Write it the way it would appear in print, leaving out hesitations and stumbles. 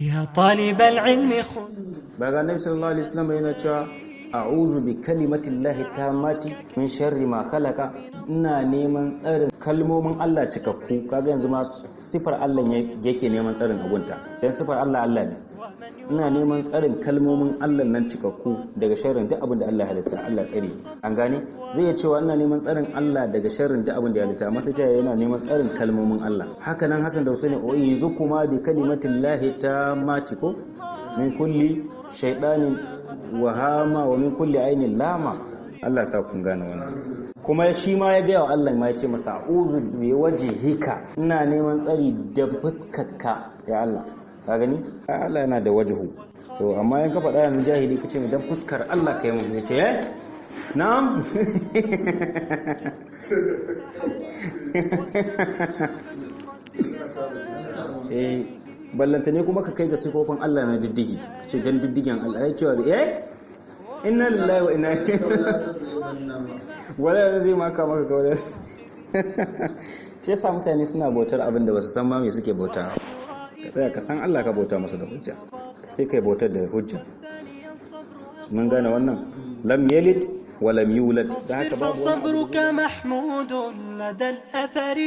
يا طالب العلم خذ Ba ga Annabi sallallahu alaihi wasallam yana cewa a'udhu bi kalimatillahi tammati min sharri ma khalaqa? Ina neman tsarin kalmomin Allah cikakku. Kaga yanzu ma sifar Allah yake neman tsarin agunta, dan sifar Allah Allah ne. Ina neman tsarin kalmomin Allah nan cikakku daga sharrin duk abin da Allah ya halitta. Allah tsare. An gane? Zai iya cewa ina neman tsarin Allah daga sharrin duk abin da ya halitta, amma sai yana neman tsarin kalmomin Allah. Haka nan Hassan da Husaini, o kuma bi kalimatillahi tammati ko min kulli shaidanin wahama wa min kulli ainin lama. Allah sa kun gane wannan. Kuma shi ma ya gaya wa Allah ma, ya ce masa a'udhu bi wajhika, ina neman tsari da fuskarka ya Allah. Ka gani, Allah yana da wajhu. To amma in ka faɗa yanzu jahili kace mai dan fuskar Allah kai mun, ya ce eh na'am. Eh, ballanta ne kuma ka kai ga sifofin Allah na diddigi, ka ce dan diddigen Allah ya cewa eh inna lillahi wa inna ilaihi, wala zai maka maka kawai. Shi yasa mutane suna bautar abin da basu san ma me suke bauta. Ka tsaya ka san Allah, ka bauta masa da hujja, sai kai bautar da hujja. Mun gane wannan? Lam yalid wa lam yulad, da haka فاصبر babu wani abu. فصبرك محمود لدى الأثر.